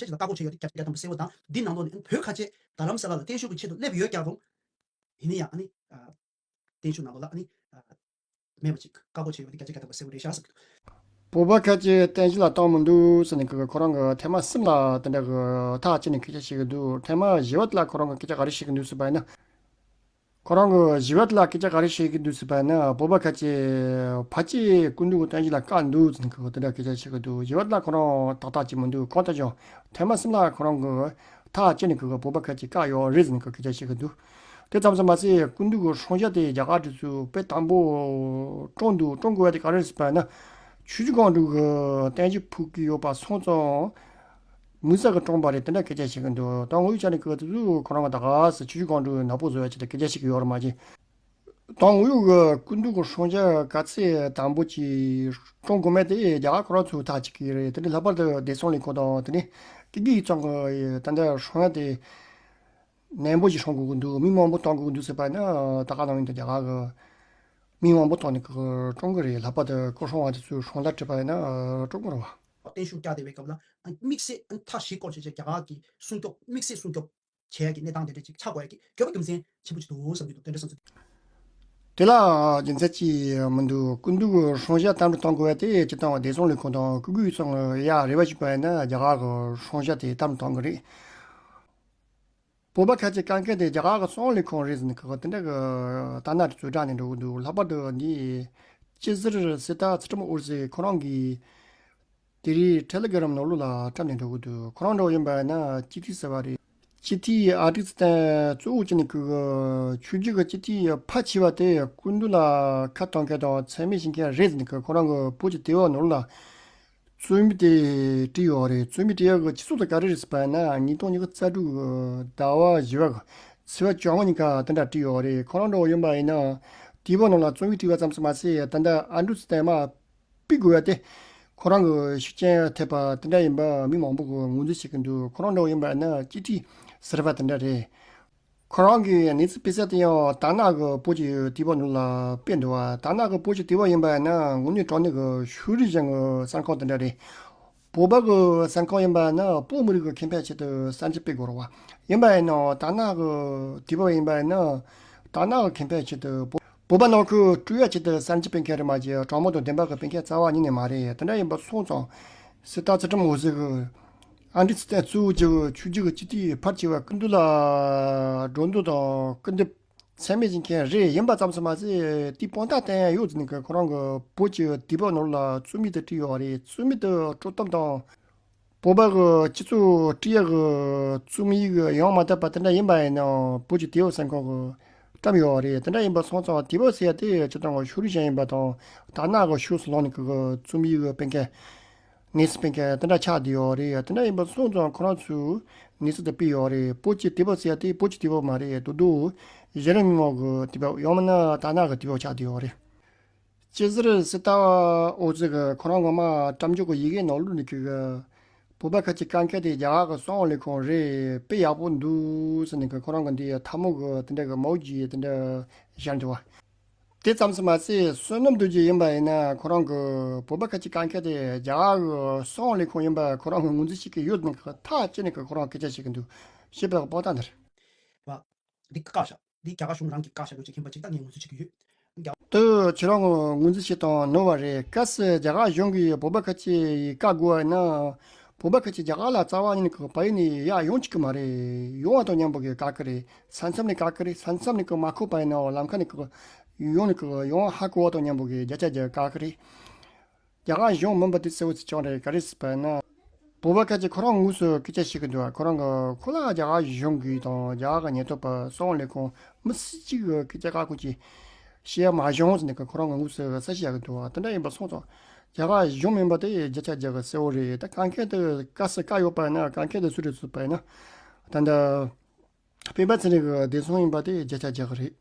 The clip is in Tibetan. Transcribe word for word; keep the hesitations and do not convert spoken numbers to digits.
ཤས་ཅིག་ལ་བཀག་འགོག་བྱས་ཡོད་དེ་བརྒྱ་ཆ་བརྒྱ་ཐམ་པ་གསལ་པོ་དང་། འདི་ནང་ལོགས་ནས་ཨ་ནི་བོད་ཁ་ཆེ་རྡ་རམ་ས་ལ་ལ་བརྟན་བཞུགས་ཀྱི་ཆེད་དུ་སླེབས་ཡོད་ཀྱང་རུང་། ཡིན་ན་ཡང་ཨ་ནི་ཨ་བརྟན་བཞུགས་ནང་ལོགས་ལ་ཨ་ནི་ཨ་མེད་པ་ཅིག་བཀག་འགོག་བྱས་ཡོད་དེ་བརྒྱ་ཆ་བརྒྱ་ཐམ་པ་གསལ་པོ་རེད་ཤག་ཟེར་གྱི་འདུག། བོད་པ་ཁ་ཆེ་བརྟན་བཞུགས་ལ་བཏང་མི་འདུག་ཟེར་ནས་ཁོ་རང་གི་ཐེངས་མ་གསུམ་ལ་དེ་འདྲ་གི་ཐག་བཅད་ནས་སྐད་ཆ་བཤད་ཀྱི་འདུག། ཐེངས་མ་བཞི་པ་དེ་ལ་ཁོ་རང་གི་སྐད་ཆ་ག་རེ་བཤད་ཀྱི་འདུག་ཟེར་བ་ཡིན་ན། ཁོ་རང་གི་བཞི་པ་དེ་ལ་སྐད་ཆ་ག་རེ་བཤད་ཀྱི་འདུག་ཟེར་བ་ཡིན་ན། བོད་པ་ཁ་ཆེ་ཕལ་ཆེར་སྐུ་མདུན་གྱི་བརྟན་བཞུགས་ལ་བཀག་འདུག་ཟེར་ནས་ཁོ་དེ་འདྲ་སྐད་ཆ་བཤད་ཀྱི་འདུག། བཞི་པ་དེ་ལ་ཁོ་རང་ཏག་ཏག་བྱེད་མི་འདུག། གང་ལྟར་ཀྱང་ཐེངས་མ་གསུམ་ལ་ཁོ་རང་གི་ཐག་བཅད་ནས་ཁོ་གི་བོད་པ་ཁ་ཆེ་བཀག་ཡོད་རེད་ཟེར་ནས་ཁོ་སྐད་ཆ་བཤད་ཀྱི་འདུག། དེ་ཙམ་ཙམ་མ་ཟད་སྐུ་མདུན་གྱི་སྲུང་བྱ་དེ་རྒྱ་གར་དེ་ཚོས་དཔེ་དམ་པོ་བཀྲོངས་འདུག། བཀྲོངས་དགོས་པ་དེ་ག་རེ་རེད་ཟེར་བ་ན། ཆུ་བཞི་སྒང་དྲུག་གི་རྟེན་གཞི་ཕུག་གི་ཡོད་པ་སོང་ཙང་། དམིགས་བསལ་གྱི་བཀྲོངས་པ་རེད། དེ་འདྲ་སྐད་ཆ་བཤད་ཀྱི་འདུག། ད་ངོ་ཡོད་ཆ་ནས་ཁོ་ཚོས་ཁོ་རང་གི་ད་ག་སེ་ཆུ་བཞི་སྒང་དྲུག་ནག་པོ་བཟོ་ཡ་ཆེད་དུ་སྐད་ཆ་བཤད་ཀྱི་ཡོད་རེད་མ་གཞི། ད་ངོ་ཡོད་གི་སྐུ་མདུན་གྱི་སྲུང་བྱ་ག་ཚད་དམ་པོ་ཅིག་བཀྲོངས་དགོས་མེད་དེ་རྒྱ་གར་ཁོ་རང་ཚོས་ཐག་བཅད་ཀྱི་རེད། དེ་འདྲ་ལྷག་པར་དུ་བདེ་སྲུང་ལས་ཁུངས་དང་དེ་ནས་ཀི་གི་ཚང་གི་ད་ལྟ་སྲུང་ཡ་དེ་ནན་པོ་ཞིག་སྲུང་དགོས་ཀྱི་འདུག། མི་མང་པོ་གཏོང་དགོས་ཀྱི་འདུག་ཟེར་བ་ན། ད་ག་ནང་བཞིན་དུ་རྒྱ་གར་གི་མི་མང་པོ་གཏོང་ནས་ཀྱི་བཀྲོངས་ཀྱི་རེད། ལྷག་པར་དུ་སྐུ་སྲུང་བ་དེ་ཚོས་སྲུང་ལ་ཁྲིད་པ་ཡིན་ན་བཀྲོངས་ཀྱི་རེད་བ། བརྟན་བཞུགས་བསྐྱར་བདེ་བའི་སྐབས་ལ་དམིགས་བསལ་མཐའ་བཞི་སྐོར་བྱས་བྱས་རྒྱ་གར་གྱི་སྲུང་སྐྱོབ་དམིགས་བསལ་སྲུང་སྐྱོབ་བྱེད་ཡ་གི་གནས་སྟངས་དེ་འདྲ་ཅིག་ཆགས་དགོས་ཡ་གི་དགོས་པ་རྒྱུ་མཚན་ཆེན་པོ་ཅིག་འདུག་བསམ་གྱི་འདུག། དེ་འདྲ་བསམ་ཚུལ། དེ་ལ་རྒྱུ་མཚན་ཅིག་མི་འདུག། སྐུ་མདུན་གྱི་སྲུང་བྱ་དམ་དུ་གཏོང་དགོས་པ་དེ་སྤྱིར་བཏང་བདེ་སྲུང་ལས་ཁུངས་དང་སྐུ་སྒེར་ཚང་ཡ་རེ་བ་ཞུས་པ་ཡིན་ན་རྒྱ་གར་གྱི་སྲུང་བྱ་དེ་དམ་དུ་གཏོང་གི་རེད། བོད་པ་ཁ་ཆེ་བཀག་མཁན་དེ་རྒྱ་གར་གྱི་གསང་བའི་ལས་ཁུངས་རེད་ཟེར་ནས་ཁོ་དེ་འདྲ་གི་ལྟ་ན་ཚོད་དྲག་ནས་འགྲོ་གི་འདུག། ལྷག་པར་དུ་འདི་སྤྱི་ཟུར་སྲི་ཐར་ཚུལ་ཁྲིམས་འོད་ཟེར་ཁོ་རང་གིས། དེ་རིང་ཊེ་ལེ་གྷི་རམ་ནང་ལོགས་ལ་བཀྲམ་ནས་འགྲོ་གི་འདུག། ཁོ་རང་འདྲ་བོ་ཡིན་པ་ན་སྤྱི་འཐུས་ཟེར་བ་རེད། སྤྱི་འཐུས་ཨ་ཏི་སི་ཏན་གཙོ་བོ་བྱས་ནས་ཁོ་གི་ཆོས་བརྒྱུད་ཀྱི་སྤྱི་འཐུས་ཕལ་ཆེ་བ་དེ་སྐུ་མདུན་ལ་ཁ་གཏོང་མཁན་དང་མཚན་སྨད་བྱེད་མཁན་རེད་ཟེར་ནས་ཁོ་རང་གི་བོད་ཀྱི་དུས་བབ་ནང་ལ་རྩོམ་ཡིག་དེ་བྲིས་ཡོད་རེད། རྩོམ་ཡིག་བྲིས་ཡག་གི་སྤྱི་ཚོགས་དེ་ག་རེ་རེད་ཟེར་བ་ན་ཉིས་སྟོང་ཉི་ཤུ་རྩ་དྲུག་གི་ཟླ་བ་བཞི་པ་གི་ཚེས་པ་བཅོ་ལྔ་ཉིན་ཀ་དེ་འདྲ་བྲིས་ཡོད་རེད། ཁོ་རང་འདྲ་བོ་ཡིན་པ་ཡིན་ན་དུས་བབ་ནང་ལ་རྩོམ་ཡིག་བྲིས་པ་ཙམ་ཞིག་མ་ཟད་ད་ལྟ་ཨ་འབྲུག་སི་ཏན་མ། སྤེལ་དགོས་པ་དེ་ཁོ་རང་གི་ཤུགས་རྐྱེན་ཐེབས་པ་དེ་འདྲ་ཡིན་པ་མི་མང་པོ་གིས་ངོས་འཛིན་བྱེད་ཀྱི་འདུག། ཁོ་རང་འདྲ་བོ་ཡིན་པ་ན་སྤྱི་འཐུས་ཟུར་པ་དེ་འདྲ་རེད། ཁོ་རང་གི་གནས་ཚུལ་སྤེལ་ས་དེ་ཡང་དར་ནག་གི་བོད་ཀྱི་དུས་བབ་ནང་ལ་སྤེལ་འདུག་བ། དར་ནག་གི་བོད་ཀྱི་དུས་བབ་ཡིན་པ་ན་དངོས་གནས་དྲང་གནས་ཀྱི་ཕྱོགས་རིས་ཅན་གྱི་གསར་ཁང་དེ་འདྲ་རེད། བོད་པ་གི་སེམས་ཁམས་ཡིན་པ་ན་བོད་མི་རིགས་ཀྱི་ཁེ་ཕན་ཆེད་དུ་བསམ་ཚུལ་སྤེལ་དགོས་རེད་བ། ཡིན་པ་ཡིན་ནའང་དར་ནག་གི་དུས་བབ་ཡིན་པ་ཡིན་ན་དར་ནག་གི་ཁེ་ཕན་ཆེད་དུ་བོད་བོད་པ་ནང་ཁུལ་སྤྲོ་བ་ཆེད་དུ་བསམ་ཚུལ་སྤེལ་མཁན་རེད་མ་གཏོགས་དྲང་མོ་དང་བདེན་པ་གི་སྤེལ་མཁན་རྩ་བ་ཉིད་ནས་མ་རེད། དེ་འདྲ་ཡིན་པ་སོང་ཙང་སྲིད་ད་ཚུལ་ཁྲིམས་འོད་ཟེར་གི་ཨ་འདྲི་ཚུལ་བསྟན་གཙོ་བོ་གྱི་ཆོས་བརྒྱུད་ཀྱི་སྤྱི་འཐུས་ཕལ་ཆེ་བ་སྐུ་མདུན་ལ་འགྲོ་འདུག་དང་སྐུ་འདེབས། ཚད་མེད་ཅན་མཁན་རེད། ཡིན་པ་ཙམ་དུ་མ་ཟད་དེའི་དཔང་རྟགས་བསྟན་ཡ་ཡོད་ཟེར་ནས་ཁོ་རང་གི་བོད་ཀྱི་དུས་བབ་ནང་ལ་རྩོམ་ཡིག་དེ་བྲིས་ཡོད་རེད། རྩོམ་ཡིག་དེ་དཀྲོག་གཏམ་དང་བོད་པ་གི་སྤྱི་ཚོགས་དཀྲུག་ཡ་གི་རྩོམ་ཡིག་ཡང་མ་དག་པ་དེ་འདྲ་ཡིན་པ་ཡིན་ནའང་བོད་ཀྱི་དུས་བབ་སེམས་ཁམས་གི་བཀྲམ་ཡོད་རེད། དེ་འདྲ་ཡིན་པ་སོང་ཙང་དུས་བབ་ཟེར་ཡ་དེ་སྤྱིར་བཏང་གི་ཕྱོགས་རིས་གཞན་ཡིན་པ་དང་དར་ནག་གི་ཕྱོགས་སུ་ལངས་ནས་གི་རྩོམ་ཡིག་སྤེལ་མཁན། གནས་ཚུལ་སྤེལ་མཁན་དེ་འདྲ་ཆགས་བསྡད་ཡོད་རེད། དེ་འདྲ་ཡིན་པ་སོང་ཙང་ཁོ་རང་ཚོས་གནས་ཚུལ་དེ་སྤེལ་ཡོད་རེད། བོད་ཀྱི་དུས་བབ་ཟེར་ཡ་དེ་བོད་ཀྱི་དུས་བབ་མ་རེད། དོ་དོ་གཞི་རིམ་མི་མང་གི་དུས་བབ་ཡང་མིན་ན་དར་ནག་གི་དུས་བབ་ཆགས་བསྡད་ཡོད་རེད། སྤྱི་ཟུར་སྲིད་ད་འོད་ཟེར་གྱིས་ཁོ་རང་ངོ་མ་བཀྲ་འགྱུར་གྱི་ཡི་གེ་ནང་ལོགས་ནས་ཀྱི་བོད་པ་ཁ་ཆེ་གང་གལ་ཏེ་རྒྱ་གར་གྱི་གསང་བ་ལས་ཁུངས་རེད། དཔེ་ཡག་པོ་འདུག་ཟེར་ནས་ཀྱི་ཁོ་རང་གི་འདི་ཐལ་མོ་གི་དེ་འདྲ་གི་མའོ་ཇི་དེ་འདྲ་བཞག་འདུག་བ། དེ་ཙམ་དུ་མ་ཟད་བསོད་ནམས་རྡོ་རྗེ་ཡིན་པ་ཡིན་ན་ཁོ་རང་གི་བོད་པ་ཁ་ཆེ་གང་གལ་ཏེ་རྒྱ་གར་གྱི་གསང་བ་ལས་ཁུངས་ཡིན་པ་ཁོ་རང་གི་ངོས་འཛིན་བྱེད་ཀྱི་ཡོད་ནས་ཀྱི་ཐག་བཅད་ནས་ཀྱི་ཁོ་རང་སྐད་ཆ་བཤད་ཀྱི་འདུག་ཞེས་པའི་དཔང་རྟགས་འདི་རེད། བ། འདི་བཀག་བཞག་འདི་རྒྱ་གར་གཞུང་རང་གིས་བཀག་བཞག་ཡོད་ཅེས་མཁྱེན་པ་ཅིག་ད་ངས་ངོས་འཛིན་བྱེད་ཀྱི་ཡོད། དུ་ཁྱེད་རང་ངོས་འཛིན་བྱེད་སྟངས་ནོར་བ་རེད། གལ་སྲིད་རྒྱ་གར་གཞུང་གིས་བོད་པ་ཁ་ཆེ་ཡི་བཀག་དགོས་པ་ཡིན་ན། བོད་པ་ཁ་ཆེ་རྒྱ་གར་ལ་རྩ་བ་ཉིད་ནས་ཁོ་ཕ་ཡུལ་ནས་ཡར་ཡོང་ཆོག་གི་མ་རེད། ཡོང་བ་དང་མཉམ་པོ་གི་བཀག་གི་རེད། ས་མཚམས་ནས་བཀག་གི་རེད། ས་མཚམས་ནས་ཁོ་མ་ཁུག་པ་ཡིན་ན་ལམ་ཁ་ནས་ཁོ་ཡོང་ནས་ཁོ་ཡོང་ཧ་གོ་བ་དང་མཉམ་པོ་གི་བརྒྱ་ཆ་བརྒྱ་བཀག་གི་རེད། རྒྱ་གར་གཞུང་མིན་པ་དེ་གསལ་བོ་ཅིག་ཀྱང་རེད། ག་རེ་ཟེར་བ་ཡིན་ན། བོད་པ་ཁ་ཆེ་ཁོ་རང་དངོས་སུ་སྐད་ཆ་བཤད་ཀྱི་འདུག་ཁོ་རང་གི་ཁོ་ལ་རྒྱ་གར་གཞུང་གི་དང་རྒྱ་གར་གི་ཉེན་རྟོག་པ་གསང་བ་ལས་ཁུངས་མི་སུ་གཅིག་གི་སྐད་ཆ་ཁ་ཁོ་ཅིག་བཤད་ཡ་མ་བྱུང་ཟེར་ནས་ཁོ་རང་གི་དངོས་སུ་གསལ་བཤད་ཡག་གི་འདུག་དེ་འདྲ་ཡིན་པ་སོང་ཙང་རྒྱ་གར་གཞུང་མིན་པ་དེ་བརྒྱ་ཆ་བརྒྱ་གི་གསལ་བོ་རེད། ད་གང་གལ་ཏེ་བཀག་ས་བཀག་ཡོད་པ་ཡིན་ན། གང་གལ་ཏེ་སུ་རེད་ཟེར་བ་ཡིན་ན། ད་ལྟ་སྤེན་པ་ཚེ་རིང་གི་བདེ་སྲུང་ཡིན་པ་དེ་བརྒྱ་ཆ་བརྒྱ་གི་རེད།